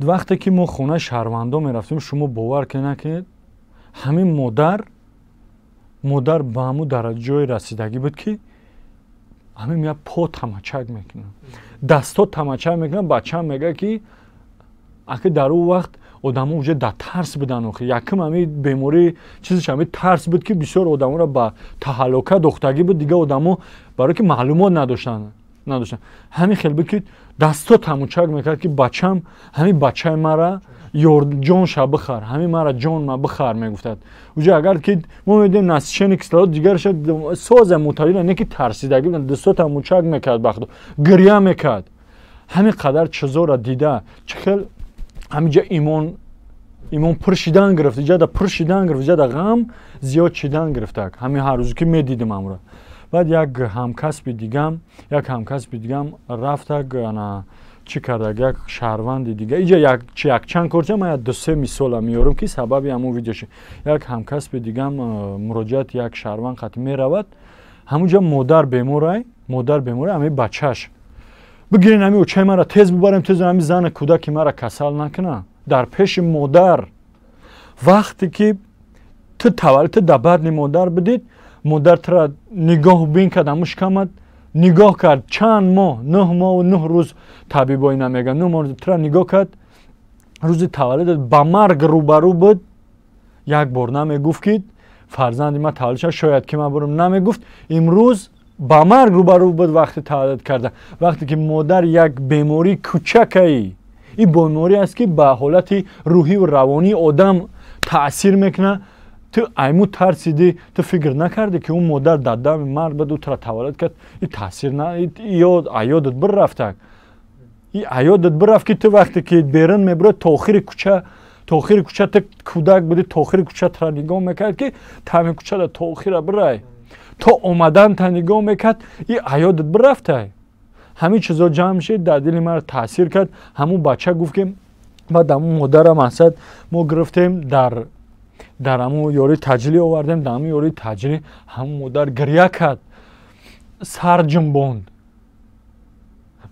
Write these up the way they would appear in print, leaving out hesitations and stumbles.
Вақте ки мо хонаи шаҳрвандон мерафтем, шумо бовар ки накунед, ҳамин модар ба ҳамун дараҷое расидагӣ буд, ки ҳамин я по тамачак мекунад, дастҳо тамачак мекунад. Бачаам мегӯяд, ки аки дар ӯ вақт одамо уже дар тарс буданд. Охи якум ҳамин беморӣ чизаш ҳамин тарс буд, ки бисёр одаморо ба таҳаллука дохтагӣ буд. Дигар одамо барое ки маълумот надоштанд. Ҳамин хел буд, ки дастҳо тамучак мекард, ки бачам, ҳамин бачаи мара ҷонша бихар, ҳамин мара ҷон ма бихар, мегуфтад. Уже агар ки мо медидем насыщенный кислород дигарша соза муталила, не ки тарсидагӣ буд, дастҳо тамучак мекард, бахто гиря мекард. Ҳамин қадар чизоро дида, чӣ хел ҳаминҷа имон пур шидан гирифт, иҷада пур шидан гирифт, иҷада ғам зиёд шидан гирифтак. Ҳамин ҳар рӯзе ки медидим амро. Баъд як ҳамкасби дигам рафтак, ана чӣ кардак, як шаҳрванди дига иҷа якчанд корча, ман як ду-се мисола меёрам, ки сабаби ҳамун видео шуд. Як ҳамкасби дигам муроҷиати як шаҳрванд қати меравад, ҳамунҷа модар беморай, ҳамин бачаш бигирен, ҳамин очаи мара тез бубарем, тез ҳамин зани кӯдаки мара касал накуна. Дар пеши модар, вақте ки ту таваллуд, ту дар бадни модар будид, модар тура нигоҳ бин кард, ҳамун шикамат нигоҳ кард чанд моҳ, 9 моҳу 9 рӯз, табибо ина мегӯянд, 9 моҳ тура нигоҳ кард, рӯзи таваллудат ба марг рӯбарӯ буд, як бор намегуфт, ки фарзанди ман таваллуд шуд, шояд ки ман бурам, намегуфт. Имрӯз ба марг рӯбарӯ буд вақти таваллуд карда. Вақте ки модар як бемории кӯчакаи, ин беморӣ аст, ки ба ҳолати рӯҳиву равонии одам таъсир мекунад, ту айму тарсидӣ, ту фикр накардӣ, ки ӯ модар дар дами марг буд, ӯ тура таваллуд кард, ин таъсир аёдат бирафтак, ин аёдат бирафт, ки ту вақте ки берун мебурӣ, то охири кӯча ту кӯдак будӣ, то охири кӯча тура нигоҳ мекард, ки тами кӯчада то охира бирай, то омадан та нигоҳ мекард, ин аёдат бирафтай. Ҳамин чизо ҷамъ шид, дар дили мара таъсир кард. Ҳамун бача гуфт, ки баъд ҳамун модара мақсад мо гирифтем, дар ҳамун ёрии таҷлӣ овардем, дар ҳамун ёрии таҷлӣ ҳамун модар гиря кард, сар ҷунбонд.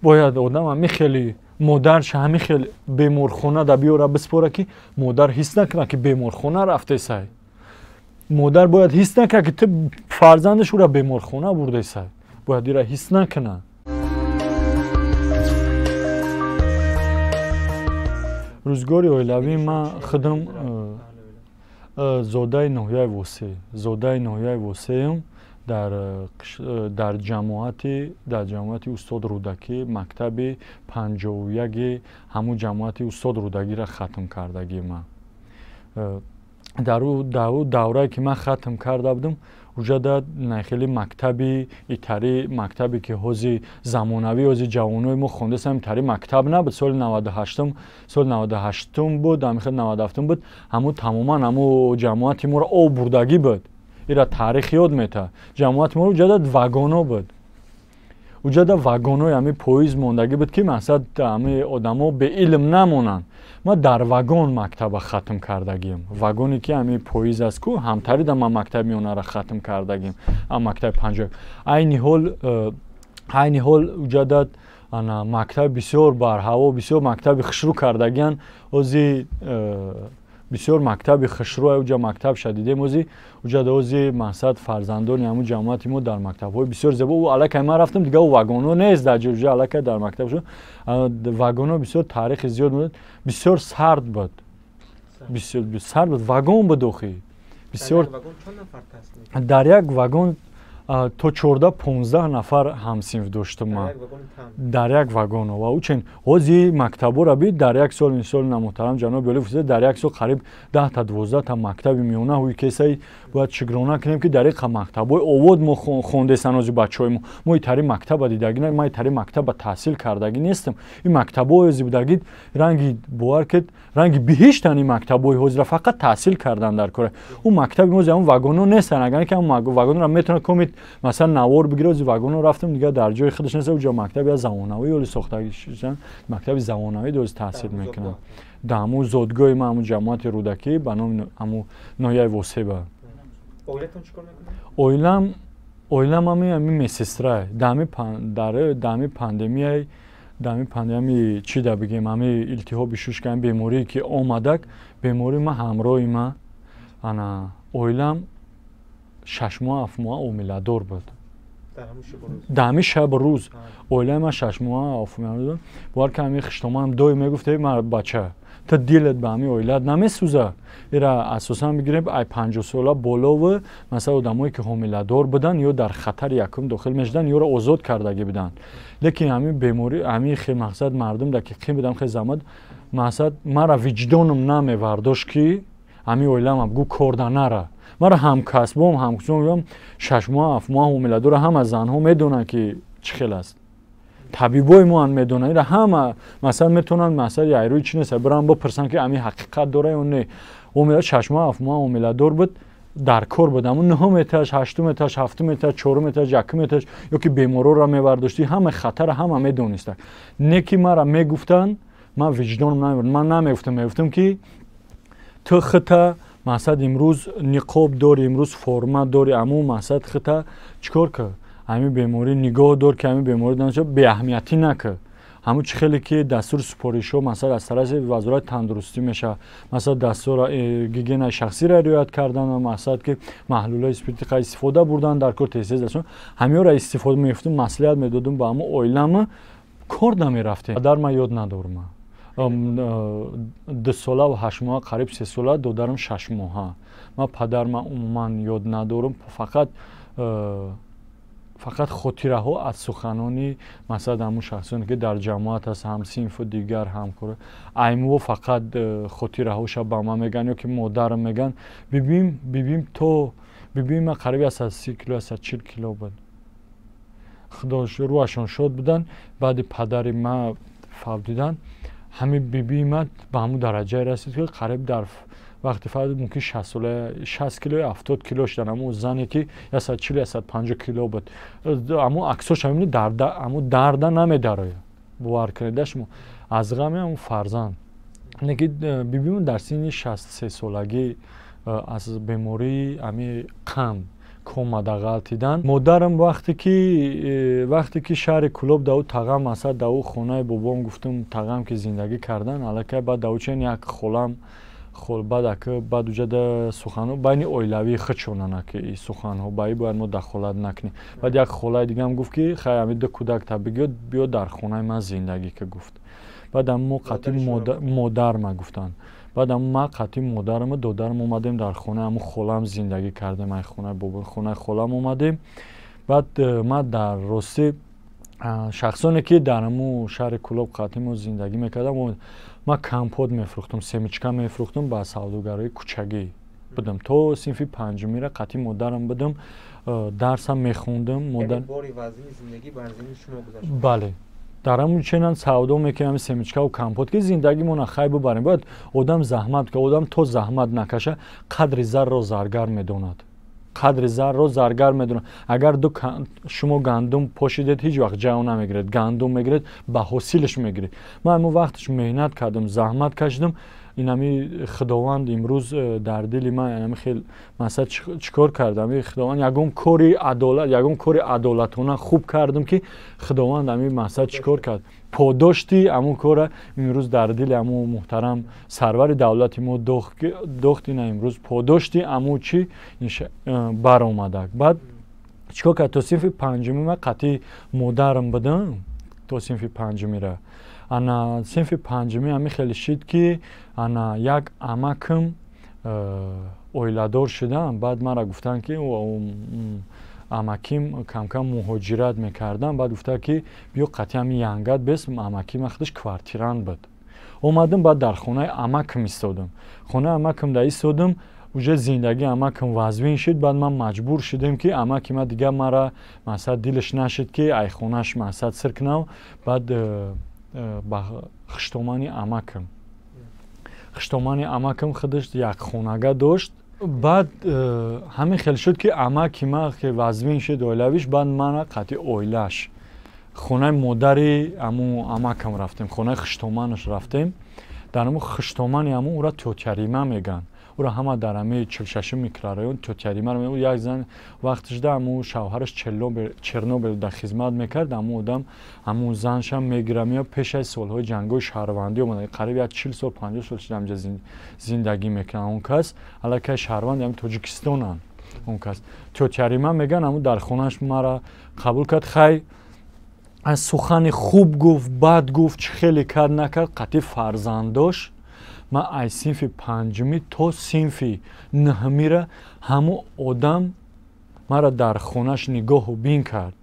Бояд одам ҳамин хели модарша ҳамин хел беморхона да биёра биспора, ки модар ҳис накунад, ки беморхона рафтесай. Модар бояд ҳис накунад, ки ту фарзандаш ӯра беморхона бурдесай, бояд ира ҳис накунад. Рӯзгори оилавӣ ман худам зодаи ноҳияи Восеъ, зодаи ноҳияи Восеъм, дар ҷамоати устод Рӯдакӣ, мактаби 51 ҳамун ҷамоати устод Рӯдакиро хатм кардагӣ ман. Дар ӯ даврае ки ман хатм карда будам, уҷада хеле мактаби итари, мактабе ки ҳози замонавӣ, ҳози ҷавонои мо хондасам, итари мактаб набуд. Соли 98-м, соли 98-м буд, ҳамин хел 97-м буд, ҳамун тамоман ҳамун ҷамоати моро об бурдагӣ буд. Ира таърих ёд метавад. Ҷамоати моро уҷада вагоно буд. Уҷада вагонои ҳамин поезд мондагӣ буд, ки мақсад ҳамин одамо беилм намонанд. Ман дар вагон мактаба хатм кардагим. Вагоне ки ҳамин поезд аст ку, ҳамтарида ман мактаби миёнаро хатм кардагим. Ам мактаби 51. Айни ҳол уҷада ана мактаб бисёр барҳаво, бисёр мактаби хушрӯ кардагиян. Ози бисёр мактаби хушрӯ, уҷа мактаб шадидем, ози уҷада ози мақсад фарзандони ҳамун ҷамоати мо дар мактабҳои бисёр зебо. Ӯ аллакай ман рафтам, дига ӯ вагоно нест дар ҷо, уҷа аллакай дар мактаб шуд. Вагоно бисёр таърихи зиёд буд, бисёр сард буд, бисёр сард буд, вагон буд охи. Бисёр дар як вагон то 14-15 нафар ҳамсинф доштам ман дар як вагон. Ва учен ҳози мактабҳоро бид дар як сол, мисол намуҳтарам ҷаноби олӣ фурсад, дар як сол қариб 10 та 12 та мактаби миёна ҳуи кесаи бояд шукрона кунем, ки дар иқа мактабҳои овод мо хондесан ҳози бачаҳои мо. Мо итари мактаба дидагӣ на, ман итари мактаба таҳсил кардагӣ нестам. Ин мактабҳои ҳози будагӣ ранги бовар кед, ранги биҳиштан ин мактабҳои ҳозира, фақат таҳсил кардан дар кора. Ӯ мактаби мо ҳамон вагонҳо нестанд, агар ки ҳамон вагонро метавонад комит масалан навор бигирад, ози вагонҳо рафтам дигар дар ҷои худаш нест. Уҷо мактаби аз замонавӣ оли сохтагӣ, мактаби замонавӣ дози таҳсил мекунанд. Дар ҳамун зодгоҳи ман, ҳамун ҷамоати Рӯдакӣ ба номи ҳамун ноҳияи Восеъба. Оилам ҳамин медсестрае. Дар ҳамин пандемияи Дар ҳамин пандемияи чӣ да бигем, ҳамин илтиҳоби шушка, ҳамин беморие ки омадак, беморӣ ма ҳамроҳи ма, ана оилам 6 моҳ, 7 моҳ ҳомиладор буд. Дар ҳамин шабу рӯз оилаи ман 6 моҳ ҳомиладор. Бовар ки, ҳамин хиштоманам доим мегуфт: «Эй бача, ту дилат ба ҳамин оилат намесӯза?» Ира асосан бигирем, ай 50 сола болову, масалан, одамое ки ҳомиладор буданд ё дар хатари якум дохил мешуданд, ёро озод кардагӣ буданд. Лекин ҳамин беморӣ, ҳамин хел, мақсад, мардум дар ки қин будам, хел заҳмат, мақсад, мара виҷдоном намевардошт, ки ҳамин оилаам гу корда нара. Мара ҳамкасбом, ҳамкусом 6 моҳ, 7 моҳ ҳомиладора, ҳама занҳо медонанд, ки чӣ хел аст. Табибои моам медонанд ира ҳама, масалан, метавонанд, масалан, яйрӯи чӣ нест, биран бипурсанд, ки ҳамин ҳақиқат дора ё не. Ҳомила 6 моҳ, 7 моҳ ҳомиладор буд, дар кор буд. Ҳамун нуҳум этаж, ҳаштум этаж, ҳафтум этаж, чорум этаж, якум этаж ё ки беморора мевардоштӣ, ҳама хатара ҳама медонистанд. Не ки мара мегуфтанд, ман виҷдоном намебурд, ман намегуфтам. Мегуфтам, ки ту хита, мақсад, имрӯз ниқоб дорӣ, имрӯз форма дорӣ, аммо, мақсад, хита чӣ кор кар, ҳамин беморӣ нигоҳ дор, ки ҳамин беморӣ беаҳамиятӣ накар. Ҳамун чӣ хеле ки дастури супоришҳо, масалан, аз тарафи Вазорати тандурустӣ мешавад, масалан, дастура гигиенаи шахсиро риоят кардан, мақсад, ки маҳлулҳои спиртиқа истифода бурдан дар кор, тез тез ҳаминро истифода мегуфтум, маслиҳат медодум ба ҳамун оилама, кор намерафтем. Падар ман ёд надорам. 2 солаву 8 моҳа, қариб 3 сола, додарам 6 моҳа. Ман падарма умуман ёд надорам, фақат хотираҳо аз суханони, масалан, ҳамун шахсоне, ки дар ҷамоат аст, ҳамсинфу дигар ҳамкор аймуво, фақат хотираҳоша ба ман мегӯянд ё ки модарам мегӯянд. Бибим то бибим ман қариби 130 кило, 140 кило буд. Худо рӯҳашон шод буданд. Баъди падари ман фавтидан, ҳамин бибии ман ба ҳамун дараҷае расид, ки қариб дар вақти фавт мумкин 60 сола, 60 кило, 70 кило шудан. Ҳамун зане, ки 140, 150 кило буд, ҳамун аксоша мебинӣ, ҳамун дарда намедарояд, бовар кунеда шумо, аз ғами ҳамун фарзанд. Лекин бибимон дар синни 63 солагӣ аз бемории ҳамин қанд комада ғалтидан. Модарам вақте ки шаҳри Кӯлоб дар ӯ тағам, масалан, дар ӯ хонаи бобом, гуфтум, тағам ки зиндагӣ кардан, аллакай баъд дар ӯ чен як холам, баъд ака, баъд уҷада суханҳо байни оилавии худшонана, ки и суханҳо ба и бояд мо дахолат накунем. Баъд як холаи дигаам гуфт, ки хай, ҳамин ду кӯдак та бигиё, биё дар хонаи ман зиндагӣ ка, гуфт. Баъд мо қатъи модарма гуфтанд. Баъд ма қатъи модараму додарам омадем, дар хонаи ҳамун холам зиндагӣ кардем. Ай хонаи бобо, хонаи холам омадем. Баъд ма дар ростӣ, шахсоне, ки дар ҳамун шаҳри Кӯлоб қатъи мо зиндагӣ мекардам, ман компот мефурӯхтам, семечка мефурӯхтам, ба савдогарои кӯчагӣ будам. То синфи панҷумира қатъи модарам будам, дарсам мехондам. Бале, дар ҳамун ченан савдо мекунем, семечкаву компот, ки зиндагимона хай бубарем. Бояд одам заҳмат, одам то заҳмат накаша, қадри зарро заргар медонад, қадри зарро заргар медонад. Агар ду шумо гандум пошидед, ҳеҷ вақт ҷав намегиред, гандум мегиред, ба ҳосилаш мегиред. Ман ҳамун вақташ меҳнат кардам, заҳмат кашидам. Инами Худованд имрӯз дар дили ман инами хел, масалан, чӣ кор кардам, Худованд ягон кори адолат, ягон кори адолатона хуб кардам, ки Худованд ами, масалан, чӣ кор кард, подошти ҳамун кора имрӯз дар дили ҳамун муҳтарам сарвари давлати мо дохт. Ина имрӯз подошти ҳамун чӣ баромадак. Баъд чӣ кор кард? То синфи панҷуми ман қатъи модарам будам, то синфи панҷумира. Ана синфи панҷумӣ ҳамин хеле шид, ки ана як амакам оиладор шудам. Баъд мара гуфтанд, ки амаким камкам муҳоҷират мекардам. Баъд гуфта, ки биё қатъи ҳамин янгат бес. Амаким худаш квартирант буд. Омадам, баъд дар хонаи амакам истодам. Хонаи амакам да истодам, уже зиндагии амакам вазвин шуд. Баъд ман маҷбур шудем, ки амаки ма дигар мара, масалан, дилаш нашид, ки ай хонаш, масалан, сир кунам. Баъд ба хуштомани амакам, хуштомани амакам худаш як хонага дошт. Баъд ҳамин хел шуд, ки амаки ма ки вазвин шуд оилавиш, баъд мана қатъи оилааш хонаи модари аму амакам рафтем, хонаи хуштоманаш рафтем. Дар ҳамун хуштомани аму, ӯра тётя Рима мегӯянд. Ӯро ҳама дар ҳамаи 46 микрорайон тётя Римаро, як зан вақташда ҳамун шавҳараш Чернобел дар хизмат мекард. Ҳамун одам, ҳамун заншам мегира, меяд. Пешаи солҳои ҷангҳои шаҳрвандӣ омада, қариб як 40 сол, 50 сол шуда ҳамҷа зиндагӣ мекунад. Он кас аллакай шаҳрванди ҳами Тоҷикистонанд. Он кас тётя Рима мегӯянд. Ҳамун дар хонааш мара қабул кард. Хай, аз сухани хуб гуфт, бад гуфт, чӣ хеле кард, накард, қатъи фарзандош ман аз синфи панҷумӣ то синфи нӯҳумира ҳамун одам маро дар хонааш нигоҳу бин кард.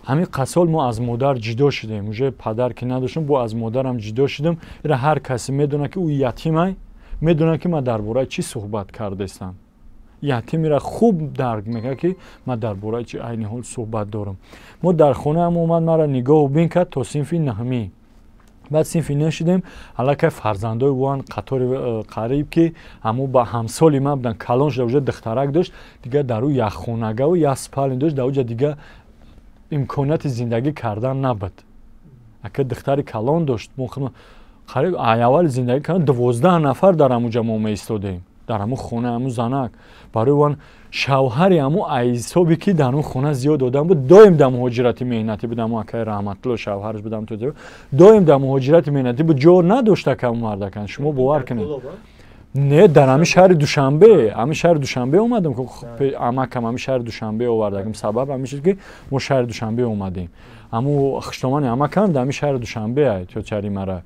Ҳамин қасол мо аз модар ҷудо шудем, уже падар ки надоштем, бо аз модарам ҷудо шудем. Ира ҳар касе медонад, ки ӯ ятимай, медонад, ки ман дар бораи чӣ суҳбат кардастам. Ятимира хуб дарк мекард, ки ман дар бораи чӣ айни ҳол суҳбат дорам. Мо дар хонаам омад, маро нигоҳу бин кард то синфи нӯҳумӣ. Баъд синфи нӯҳ шудем, аллакай фарзандои ван қатори қариб ки ҳамун ба ҳамсоли ман буданд, калон шуда, уже духтарак дошт. Дигар дар ӯ якхонагаву як спальня дошт, дар уҷа дигар имконияти зиндагӣ кардан набуд. Ака духтари калон дошт, қариб аввали зиндагӣ кардан 12 нафар дар ҳамуҷа мо меистодем, дар ҳамун хона. Ҳамун занак барои ван шавҳари ҳамун айсобе, ки дар он хона зиёд одам буд, доим дар муҳоҷирати меҳнатӣ буд. Ҳамун акаи Раҳматулло шавҳараш будам, доим дар муҳоҷирати меҳнатӣ буд, ҷо надошт ака мардакан. Шумо бовар кунед, не, дар ҳамин шаҳри Душанбе, ҳамин шаҳри Душанбе омадам, амакам ҳамин шаҳри Душанбе овардагим. Сабаб ҳамин шуд, ки мо шаҳри Душанбе омадем. Ҳамун хуштомани амакам дар ҳамин шаҳри Душанбе тётя Римара,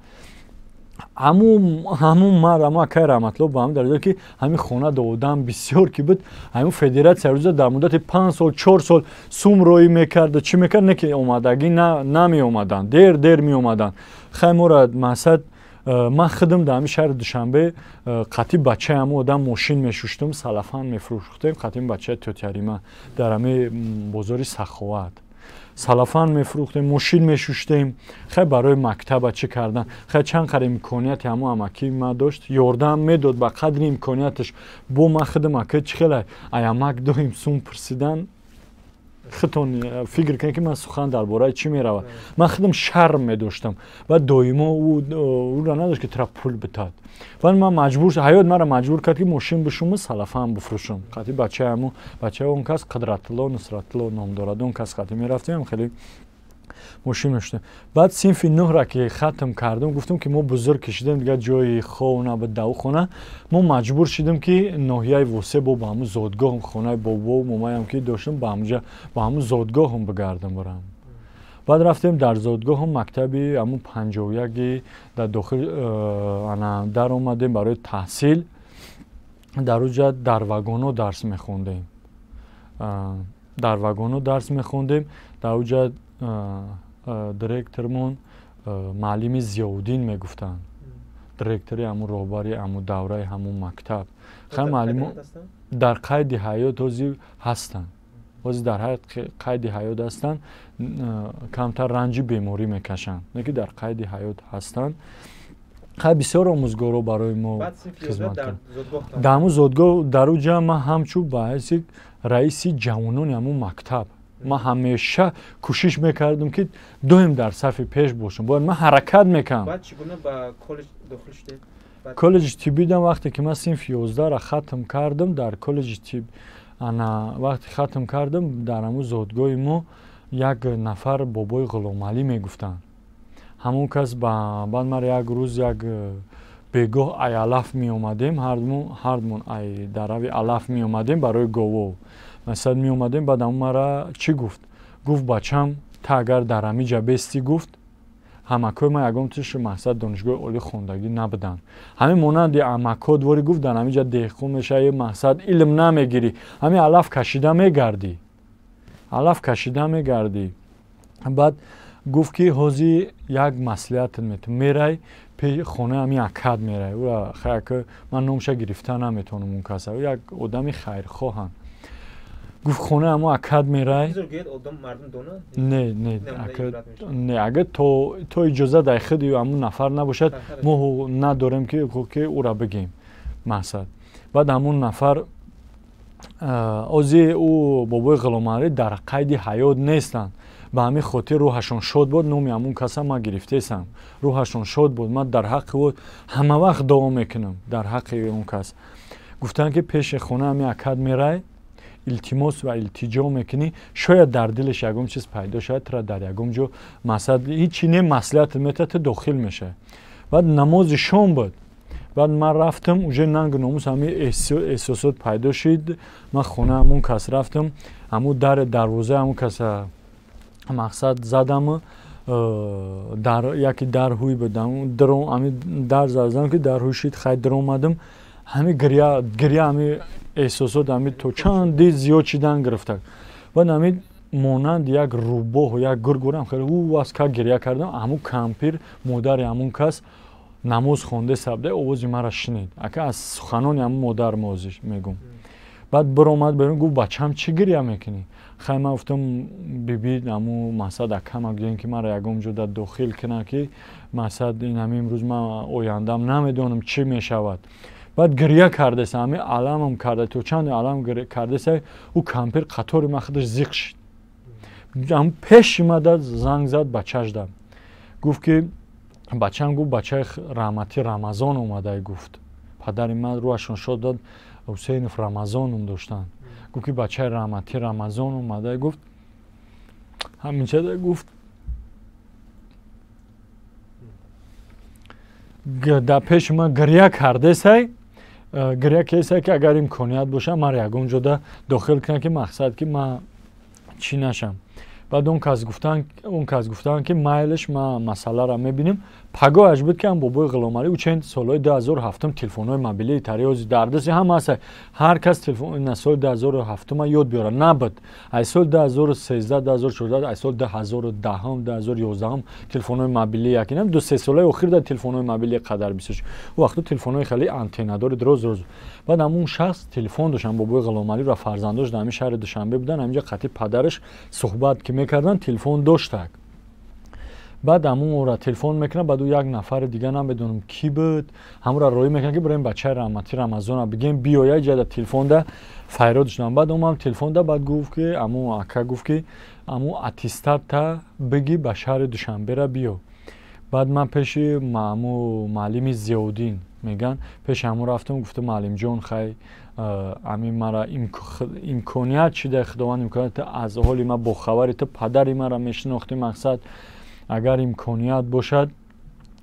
ҳамун мард, ҳамун акаи Раҳматулло, ба ҳамин дараҷа, ки ҳамин хона до одам бисёр ки буд, ҳамин федератсия рӯза дар муддати 5 сол, 4 сол сум роӣ мекарда, чӣ мекард, не ки омадагӣ намеомаданд, дер дер меомаданд. Хай, мора мақсад, ман худам дар ҳамин шаҳри Душанбе қатъи бачаи ҳамун одам мошин мешуштум, салафан мефурӯхтем. Қатъи бачаи тётя Рима дар ҳамин бозори Саховат салафан мефурӯхтем, мошин мешуштем. Хай, барои мактаба чӣ кардан, хай, чанд қадр имконияти ҳамун амакӣ ма дошт, ёрдам медод ба қадри имконияташ. Бо ман худам, ака, чӣ хеле ай амак доим сум пурсидан, худтон фикр кунед, ки ман сухан дар бораи чӣ меравад. Ман худам шарм медоштам ва доимо ӯра надошт, ки тура пул битад. Вале ман маҷбур, ҳаёт маро маҷбур кард, ки мошин бишуму салафан бифурӯшам. Қатъи бачаи ҳамун, бачаи он кас, Қудратулло, Нусратулло ном дорад он кас, қатъи мерафтем, хеле мошин мешудем. Баъд синфи нӯҳра ки хатм кардем, гуфтем, ки мо бузург кишидем, дигар ҷои хов набуд дар хона. Мо маҷбур шудем, ки ноҳияи Восе, бо ба ҳамун зодгоҳам, хонаи бобо момаям ки доштем, ба ҳамуҷа, ба ҳамун зодгоҳам бигардам, барам. Баъд рафтем дар зодгоҳам, мактаби ҳамун 51-и дар дохил ана даромадем барои таҳсил. Дар уҷа дар вагоно дарс мехондем, дар вагоно дарс мехондем. Дар уҷа директормон муаллими Зиёвуддин мегуфтанд, директори ҳамун, роҳбари ҳамун давраи ҳамун мактаб. Хай, муаллимо дар қайди ҳаёт ҳозир ҳастанд, ҳозир дар қайди ҳаёт ҳастанд, камтар ранҷи беморӣ мекашанд, не ки дар қайди ҳаёт ҳастанд. Хай, бисёр омӯзгоро барои мо хизмат кард дар ҳамун зодгоҳ. Дар уҷа ман ҳамчун ба ҳайси раиси ҷавонони ҳамун мактаб, ман ҳамеша кӯшиш мекардам, ки доим дар сафи пеш бошам, бояд ман ҳаракат мекардам. Коллеҷи тиббидам, вақте ки ман синфи 11-ра хатм кардам, дар коллеҷи тиб ана вақте хатм кардам, дар ҳамун зодгоҳи мо як нафар бобои Ғуломалӣ мегуфтанд. Ҳамон кас баъд мара як рӯз, як бегоҳ ай алаф меомадем, ҳардумон ай дарави алаф меомадем барои гово, масалан, меомадем. Баъд ҳамон мара чӣ гуфт? Гуфт: «Бачам, та агар дар ҳамиҷа бести», гуфт, «ҳамакои ман ягон тиш, мақсад, донишгоҳи олӣ хондагӣ набуданд, ҳамин монанди амакҳо дворӣ», гуфт, «дар ҳамиҷа деҳқон мешавӣ, мақсад, илм намегирӣ, ҳамин алаф кашида мегардӣ, алаф кашида мегардӣ». Баъд гуфт, ки ҳозир як маслиҳатат метавон, мерай хонаи ҳамин акад мерай. Ӯра хай, ман номша гирифта наметавонам, он каса як одами хайрхоҳанд. Гуфт: «Хонаи ҳамо акад мерай». Не, не, не, агар то иҷоза дар худи ҳамун нафар набошад, мо надорем, ки ӯра бигем, мақсад. Баъд ҳамун нафар, ози ӯ бобои Ғуломалӣ дар қайди ҳаёт нестанд. Ба ҳамин хотир рӯҳашон шод буд, номи ҳамун каса ман гирифтесам. Рӯҳашон шод буд, ман дар ҳаққи ӯ ҳама вақт дуо мекунам, дар ҳаққи он кас. Гуфтанд, ки пеши хона ҳами акад мерай, илтимос ва илтиҷо мекунӣ, шояд дар дилаш ягон чиз пайдо шавад, тура дар ягон ҷо масалан ҳичи не маслиҳат метавад, ту дохил мешавӣ. Баъд намози шом буд. Баъд ман рафтам, уже нангу номус ҳамин эҳсосот пайдо шид. Ман хона ҳамун кас рафтам, ҳамун дари дарвозаи ҳамун каса мақсад задам, дар яке дар ҳуй буд, ҳамин дар задам, ки дар ҳуй шид, хай даромадам, ҳамин гиря гиря, ҳамин эҳсосот ҳамин то чанди зиёд шидан гирифта. Баъд ҳамин монанд як рӯбоҳу як гургурам хеле ӯ аз ка гиря кардам. Ҳамун кампир, модари ҳамун кас, намоз хонде сабда, овози маро шунид. Ака, аз суханони ҳамун модар мозиш мегум. Баъд биромад берун, гуфт: «Бачам, чӣ гиря мекунӣ?» Хай, ман гуфтам: «Биби, ҳамун мақсад акама гӯем, ки маро ягон ҷо да дохил кунад, ки мақсад ин ҳамин имрӯз ман ояндам намедонам чӣ мешавад». Баъд гиря кардеса, ҳамин аламам карда, то чанде алам кардеса, ӯ кампир қатори ман худаш зиқ шид. Ҳамун пеши ма да занг зад бачашда, гуфт ки бачам, гуфт, бачаи раҳматӣ Рамазон омадай. Гуфт, падари ман рӯҳашон шод дод, Ҳусейнов Рамазоном доштанд. Гуфт, ки бачаи раҳматӣ Рамазон омадай. Гуфт, ҳаминчада гуфт, дар пеши ман гиря кардесай, гиря кесай, ки агар имконият боша, маро ягон ҷода дохил кунад, ки мақсад ки ман чӣ нашам. Баъд он кас гуфтанд, ки майлиш, ман масъаларо мебинем. Пагоҳаш буд, ки ҳам бобои Ғуломалӣ учен солҳои 2007 телефонҳои мобилии тариози дар дасти ҳама аст, ҳар кас телефон. Соли 2007 ёд биёра, набуд. Аз соли 2013, 2014, аз соли 2010, 2011 телефонҳои мобилӣ якинам 2-3 солаи охир дар телефонҳои мобилӣ қадар бисёр шуд. Ӯ вақто телефонҳои хеле антеннадори дроз дроз. Баъд ҳамун шахс телефон дошт, ҳам бобои Ғуломалӣ ва фарзандош дар ҳамин шаҳри Душанбе буданд, ҳаминҷа қатъи падараш суҳбат ки мекарданд, телефон доштак. Баъд ҳамонро телефон мекунад, баъд ӯ як нафари дига, намедонам кӣ буд, ҳамонро роҳӣ мекунад, ки бираем бачаи раҳматӣ Рамазона бигем биёя ҷада. Телефонда файрод шудам. Баъд омам телефонда, баъд гуфт, ки ҳамун ака гуфт, ки ҳамун аттестата бигӣ, ба шаҳри Душанбера биё. Баъд ман пеши ҳамун муаллими Зиёддин меган, пеши ҳамун рафтам, гуфтам: «Муаллимҷон, хай, ҳамин мара имконият шида, Худованд имконият, аз ҳоли ман бохабари, ту падари мара мешинохтӣ, мақсад агар имконият бошад,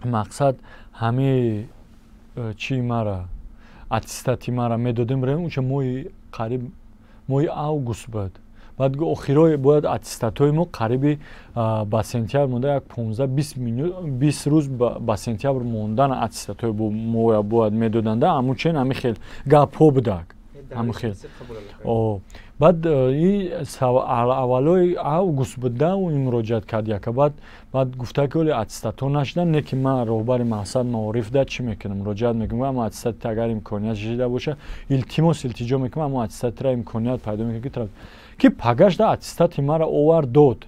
мақсад ҳами чи мара аттестати мара медодем рем». Уча моҳи қариб моҳи август буд. Баъд охирои бояд аттестатҳои мо қариби ба сентябр монда, як 15 20 рӯз ба сентябр мондан аттестатҳои мо бояд медоданда. Ҳамун чен ҳамин хел гапҳо будак, ҳамин хел. Баъд аввалои август буда, ӯ муроҷиат кард яка. Баъд гуфта, ки оли аттестатҳо нашидан, не ки ман роҳбари мақсад маориф да чӣ мекунам, муроҷиат мекунам, ама аттестат агар имконият шида боша, илтимос илтиҷо мекунам, аммо аттестатра имконият пайдо мекунам, ки пагашда аттестати мара овард дод.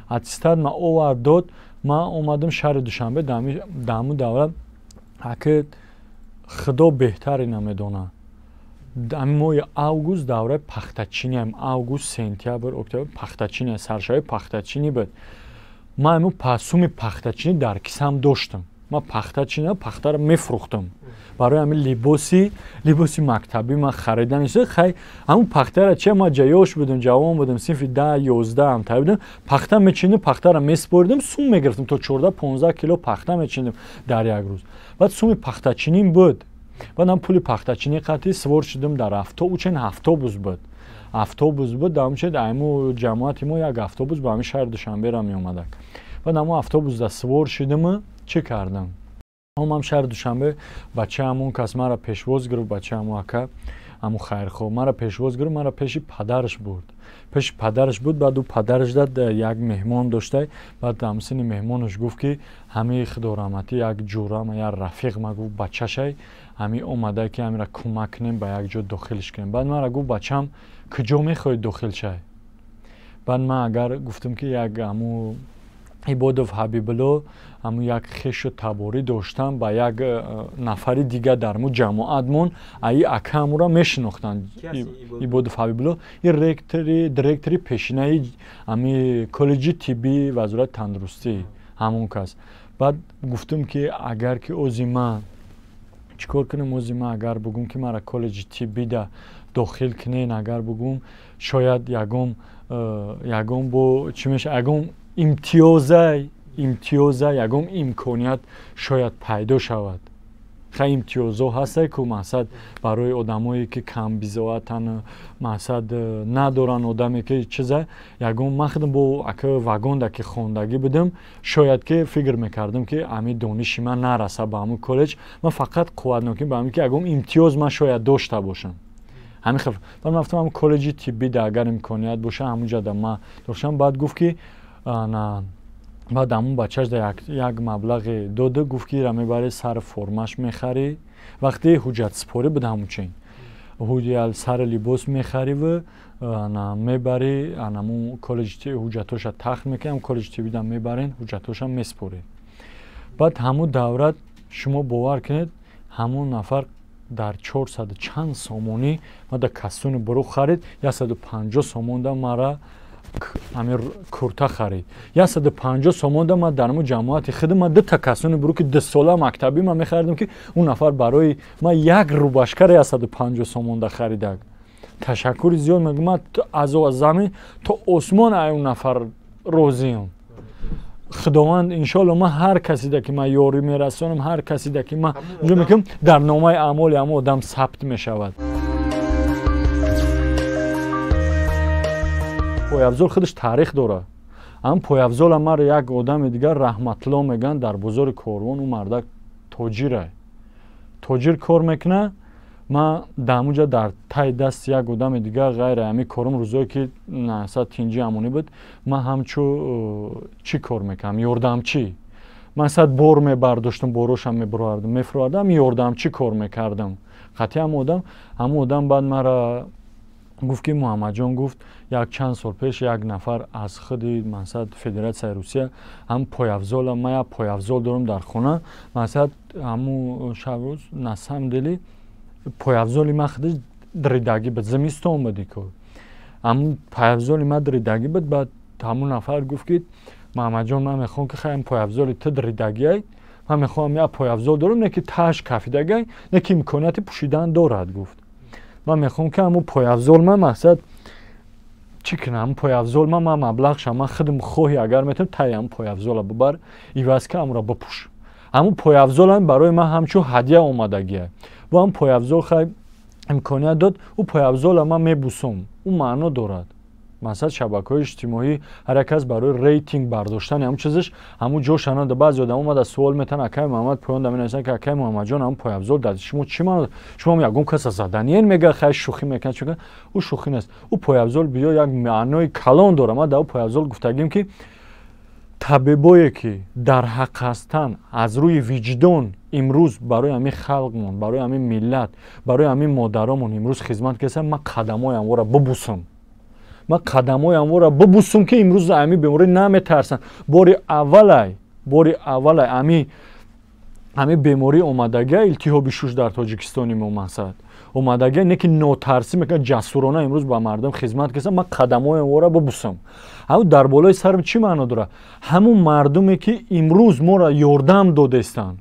Аттестат ма овард дод. Ман омадам шаҳри Душанбе. Дар ҳамун давра, аки Худо беҳтаре намедонад, ҳамин моҳи август давраи пахтачиниам, август, сентябр, октябр пахтачини, саршавии пахтачинӣ буд. Ман ҳамун суми пахтачинӣ дар кисам доштам. Ман пахтачина, пахтаро мефурӯхтам барои ҳамин либоси мактабӣ ман харидан. Хай, ҳамун пахтара чи, ман ҷаёш будам, ҷавон будам, синфи 10, 11 ҳам будам. Пахта мечиндам, пахтара месупоридам, сум мегирифтам, то 14-15 кило пахта мечиндам дар як рӯз. Баъд суми пахтачиним буд. Баъд ҳам пули пахтачинӣ қатъи свор шудам дар автобус, автобус буд, автобус буд. Дар айму ҷамоати мо як автобус ба ҳамин шаҳри Душанбера меомадак. Баъд ҳамун автобусда свор шудам, чӣ кардам, омам шаҳри Душанбе. Бача ҳамун кас мара пешвоз гирифт, бача ҳамун ака, ҳамун хайрхоҳ мара пешвоз гирифт, мара пеши падараш бурд. Пеши падараш буд. Баъд ӯ падараш дад як меҳмон доштай. Баъд ҳамсини меҳмонаш гуфт, ки ҳамаи Худораҳматӣ як ҷурама, як рафиқ ма, гуфт, бачашай ҳамин омада, ки ҳамира кӯмак кунем, ба як ҷо дохилш кунем. Баъд мара гуфт: «Бачам, куҷо мехоҳӣ дохил шай?» Баъд ман агар гуфтам, ки як ҳамун Ибодов Ҳабибулло ҳамун як хешу таборӣ доштан ба як нафари дига дар мо ҷамоатмон, аи акаамура мешинохтанд. Ибодов Ҳабибулло и директори пешинаи ҳами коллеҷи тиббии Вазорати тандурустӣ ҳамон кас. Баъд гуфтум, ки агар ки ози ман чӣ кор кунам, ози ман агар бугум, ки мара коллеҷи тиббида дохил кунен, агар бугум, шояд ягон бо чӣ меша, ягон имтиёза, ягон имконият шояд пайдо шавад. Хай, имтиёзо ҳастай ку, мақсад, барои одамое ки камбизоатан, мақсад, надоранд, одаме ки чиза ягон. Ман худам бо ака вагонда ки хондагӣ будам, шояд ки фикр мекардам, ки ами дониши ман нараса ба ҳамун коллеҷ. Ман фақат қувватнокӣ ба ҳамин, ки ягон имтиёз ман шояд дошта бошам, ҳамин хел. Баъд ман гуфтам, ҳамун коллеҷи тиббида агар имконият боша, ҳамунҷода ман доштам. Баъд гуфт, ки баъд ҳамун бачаш да як маблағе дода, гуфт, ки ира мебарӣ, сари формаш мехарӣ. Вақте ҳуҷҷатсупорӣ буд, ҳамунчин сари либос мехариву мебарӣ анамун коллеҷи, ҳуҷҷатоша тахт мекунӣ, ҳам коллеҷи тиббида мебарен, ҳуҷҷатоша месупорӣ. Баъд ҳамун даврат, шумо бовар кунед, ҳамун нафар дар 400 чанд сомонӣ ма да костюми буруқ харид, 150 сомонда мара ами курта харид. 150 сомонда ман дар мо ҷамоати худ ман дута костюми буруки дусола мактабӣ ман мехаридам, ки он нафар барои ман як рубашкара 150 сомонда харидак. Ташаккури зиёд мегӯм, ман аз замин то осмон ай он нафар розиам. Худованд, иншоалло, ман ҳар касида ки ман ёрӣ мерасонам, ҳар касида ки ман инҷо мекунам, дар номаи аъмоли ҳамон одам сабт мешавад. Пойафзол худаш таърих дорад. Ҳам пойафзола маро як одами дигар, Раҳматулло мегӯянд, дар бозори Корвон ӯ мардак тоҷира, тоҷир кор мекунад. Ман дар ҳамунҷа дар таи дасти як одами дигар, ғайри ҳамин корум, рӯзое ки насад тинҷи амонӣ буд, ман ҳамчу чӣ кор мекардам, ёрдамчӣ. Ман сад бор мебардоштам, борошам мебаровардам, мефуровардам, ёрдамчӣ кор мекардам қатъи ҳамон одам. Ҳамон одам баъд мара гуфт, ки Муҳаммадҷон, гуфт, як чанд сол пеш як нафар аз худи, мақсад, Федератсияи Русия ҳам пойафзола, ман як пойафзол дорам дар хона, мақсад, ҳамун шабрӯз на самом деле пойафзоли ман худаш дридагӣ буд, зимистон буд ко, ҳамун пойафзоли ман дридагӣ буд. Баъд ҳамун нафар гуфт, ки Муҳаммадҷон, ман мехоҳам, ки хай, пойафзоли ту дридагиай, ман мехоҳам, як пойафзол дорам, не ки тааш кафидагай, не ки имконияти пӯшидан дорад. Гуфт, ман мехоҳам, ки ҳамун пойафзол ман, мақсад, чӣ кунам, ҳамун пойафзол ман маблағша ман худам хоҳӣ, агар метавонам, таи ҳамун пойафзола бибар, иваз ка, ҳамонро бипӯш. Ҳамун пойафзолам барои ман ҳамчун ҳадя омадагия. Бо ҳамун пойафзол, хай, имконият дод, ӯ пойафзола ман мебусам, ӯ маъно дорад. Масалан, шабакаҳои иҷтимоӣ ҳар як кас барои рейтинг бардоштани ҳамун чизаш ҳамун ҷоша нада. Баъзе одамо омада суол метаҳанд, акаи Муҳаммад, поён да менависанд, ки акаи Муҳаммадҷон, ҳамун пойафзол дар шумо чӣ маъно, шумо ягон каса заданиен? Мега, хай, шӯхӣ мекунад, чӣ? Ӯ шӯхӣ нест, ӯ пойафзол биё як маънои калон дорад. Ман дар ӯ пойафзол гуфтагим, ки табибое ки дар ҳақ ҳастанд, аз рӯи виҷдон имрӯз барои ҳамин халқмон, барои ҳамин миллат, барои ҳамин модаромон имрӯз хизмат карданд, ман қадамҳои ҳамвора бубусам, ман қадамҳои ҳамвора бубусам, ки имрӯз ҳамин беморӣ наметарсанд. Бори аввалай ҳамин беморӣ омадагия, илтиҳоби шуш дар Тоҷикистони мо, мақсад, омадагия, не ки нотарсӣ мекунад, ҷасурона имрӯз ба мардум хизмат карданд, ман қадамҳои ҳамвора бубусам. Ҳамун дар болои сарам чӣ маъно дорад? Ҳамун мардуме ки имрӯз моро ёрдам додестанд,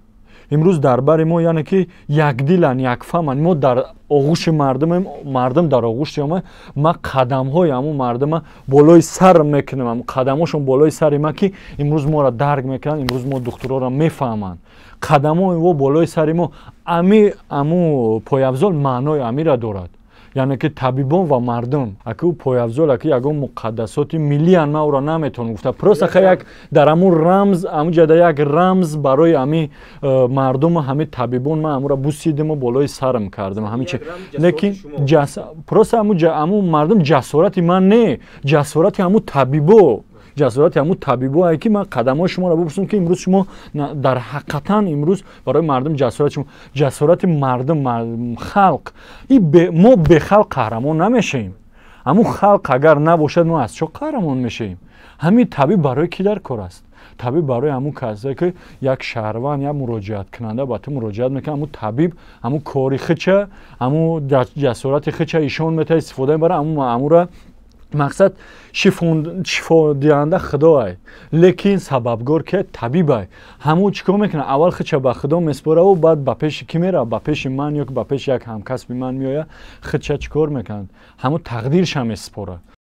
имрӯз дар бари мо, яъне ки якдиланд, якфаҳманд, мо дар оғӯши мардумем, мардум дар оғӯши ма. Ман қадамҳои ҳамун мардума болои сар мекунам, қадамҳошон болои сари ман, ки имрӯз моро дарк мекунанд, имрӯз мо духтуроро мефаҳманд, қадамҳои во болои сари мо. Ами аму пойафзол маънои амира дорад, яъне ки табибон ва мардум. Аки ӯ пойафзол, аки ягон муқаддасоти миллиян, ман ӯро наметавонам гуфта, просто ха як дар ҳамун рамз, ҳамун ҷода як рамз барои ҳами мардуму ҳами табибон, ман ҳамуро бусидиму болои сарам кардам, ҳамин чи. Лекин просто ҳамун мардум ҷасорати ман не, ҷасорати ҳамун табибо, ҷасорати ҳамун табибое ки ман қадамҳои шуморо бупурсам, ки имрӯз шумо дар ҳақиқатан имрӯз барои мардум ҷасорати шумо, ҷасорати мардум, халқ. Мо бехалқ қаҳрамон намешавем. Ҳамун халқ агар набошад, мо аз чо қаҳрамон мешавем? Ҳамин табиб барои кӣ дар кор аст? Табиб барои ҳамун касе, ки як шаҳрванд, як муроҷиаткунанда ба ту муроҷиат мекунад. Ҳамун табиб ҳамун кори хича, ҳамун ҷасорати хича ишон метавад, истифода мебарад. Ҳамура мақсад шифодиҳанда худоай, лекин сабабгор ки табибай. Ҳамун чӣ кор мекунад? Аввал хича ба худо меспораву баъд ба пеши кӣ меравад? Ба пеши ман ё ба пеши як ҳамкасби ман меояд. Хича чӣ кор мекунад? Ҳамун тақдирша месупорад.